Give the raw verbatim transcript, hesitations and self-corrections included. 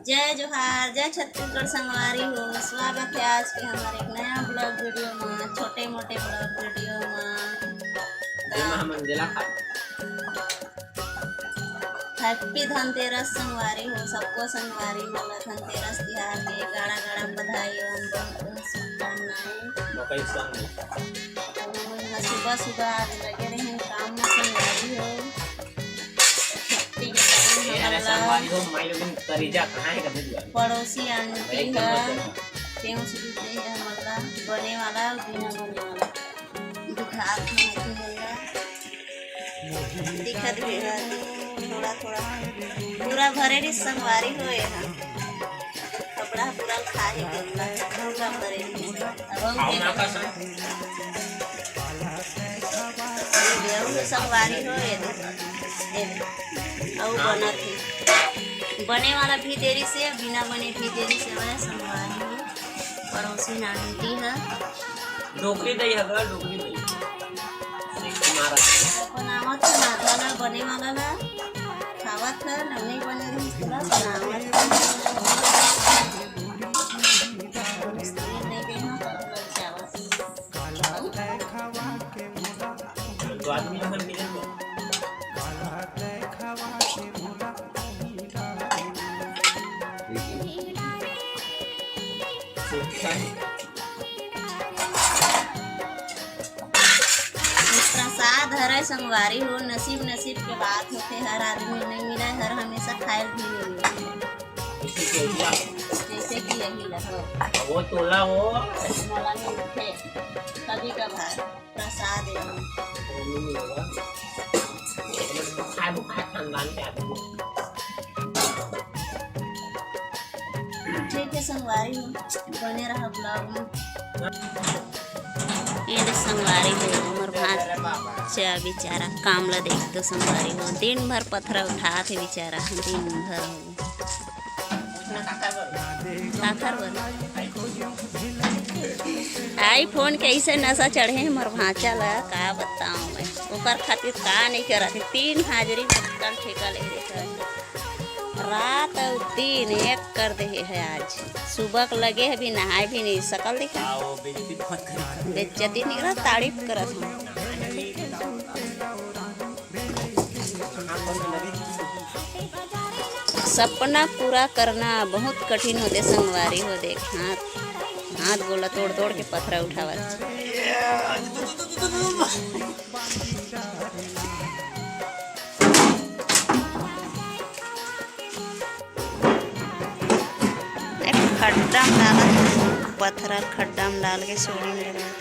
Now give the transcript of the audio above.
जय जोहार, जय छत्तीसगढ़ संगवारी हो। स्वागत है आज के हमारे एक नया ब्लॉग वीडियो में, छोटे मोटे ब्लॉग वीडियो में। एमा हमन जेला खा Happy धनतेरस संगवारी हो, सबको संगवारी मन ला धनतेरस तिहार के गाड़ा गाड़ा बधाई एवं बहुत बहुत शुभकामनाएं। मकई संग। अब हमन ह सुबह सुबह आज लगे रहे काम में संगवारी हो। छुट्टी के कारण ये हमन हरे ला संगवारी हो, माई लोगन करेजा कहाँ है कभी दुआ? पड़ोसी आंटी एकदम है, मस्त है। तें सुबह दे है हमन ला बने वाला, बिना बने वाला। दिखात हन एती मन ला। दिखत भी है थोड़ा थोड़ा। पूरा भरे रहिस संगवारी हो ये हा। कपड़ा पूरा खाए के पूरा भरे रहिस। अब हम खाओ ना का संग। ये संगवारी हो ये दे। ये दे। अउ बनत हे। बने वाला भी देरी से, बिना बने भी देरी से, वह संगवारी हो। पड़ोसी आंटी है। डोकरी दई ह गा, डोकरी दई। बनावत ह, आधा ला बने वाला ला खावत ह, नमी बने रही पूरा बनावत ह। मिस्त्री नहीं देना, पर ललचावत। तो आदमी रहन के जरूरत। प्रसाद हरय संगवारी हो, नसीब नसीब के बात होथे, हर आदमी नइ मिलय, हर हमेशा खायल भी नइ मिलय। जैसे कि यही ला हो। वो तोला हो। मोला मिलथे कभी कभार। प्रसाद है। खाए वो खाए खानदान के आदमी। ठीक है संगवारी हो, बने रहा ब्लॉग में। ये दे संगवारी हो, हमर भांचा बेचारा काम ला देख तो संगवारी हो, दिन भर पथरा उठात हे बेचारा, दिन भर हो। काकर बर? iPhone के ऐसे नशा चढ़े हे मोर भांचा ला, का बताऊं मैं। ओकर खातिर का नहीं करत हे, तीन हाजिरी में कल ठेका ले रहे। रात अउ दिन एक कर दे हे आज। सुबह के लगे हे, अभी नहाए भी नहीं, सकल दिखा। बेइज्जती नहीं करत, तारीफ करत हे। सपना पूरा करना बहुत कठिन होथे संगवारी हो। देख, हाथ, हाथ गोला तोड़ तोड़ के पथरा उठावत। खड्डा में डालत, पथरा खड्डा में डाल के सोड़ी में डालत।